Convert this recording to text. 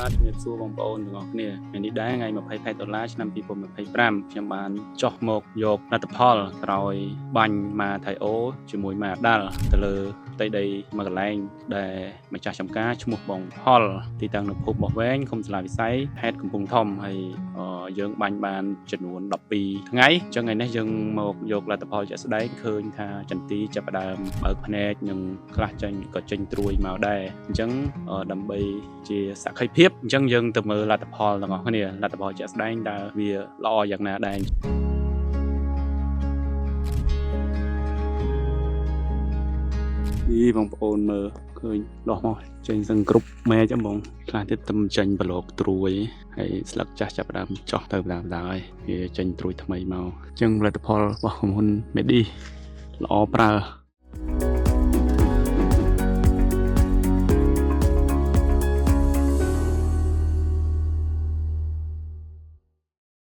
បាទជំរាបសួរបងប្អូនទាំងអស់គ្នាថ្ងៃនេះដែរថ្ងៃ20ខែតុលាឆ្នាំ2025ខ្ញុំបានចុះមកយកលទ្ធផលក្រោយបាញ់ម៉ាថៃអូជាមួយម៉ាដាល់ទៅលើផ្ទៃដីមួយកន្លែងដែលម្ចាស់ចំការឈ្មោះបងផលទីតាំងនៅភូមិបោះវែងឃុំសាលាវិស័យខេត្តកំពង់ធំហើយយើងបាញ់បានចំនួន12ថ្ងៃអញ្ចឹងថ្ងៃនេះយើងមកយកលទ្ធផលជាក់ស្ដែងឃើញថាចន្ទីចាប់ផ្ដើមបើកភ្នែកនិងខ្លះចេញក៏ចេញត្រួយមកដែរអញ្ចឹងដើម្បីជាសក្ខីភាពអញ្ចឹងយើងទៅមើលលទ្ធផលទាំងអស់គ្នាលទ្ធផលជាក់ស្ដែងតើវាល្អយ៉ាងណាដែរនេះបងប្អូនមើលឃើញដោះមកចេញសឹងគ្រប់មែកហ្មងខ្លះទៀតតែចេញប្រឡូកត្រួយហើយស្លឹកចាស់ចាប់ផ្ដើមចោះទៅដើមៗហើយវាចេញត្រួយថ្មីមកអញ្ចឹងផលិតផលរបស់ក្រុមហ៊ុន Medi ល្អប្រើ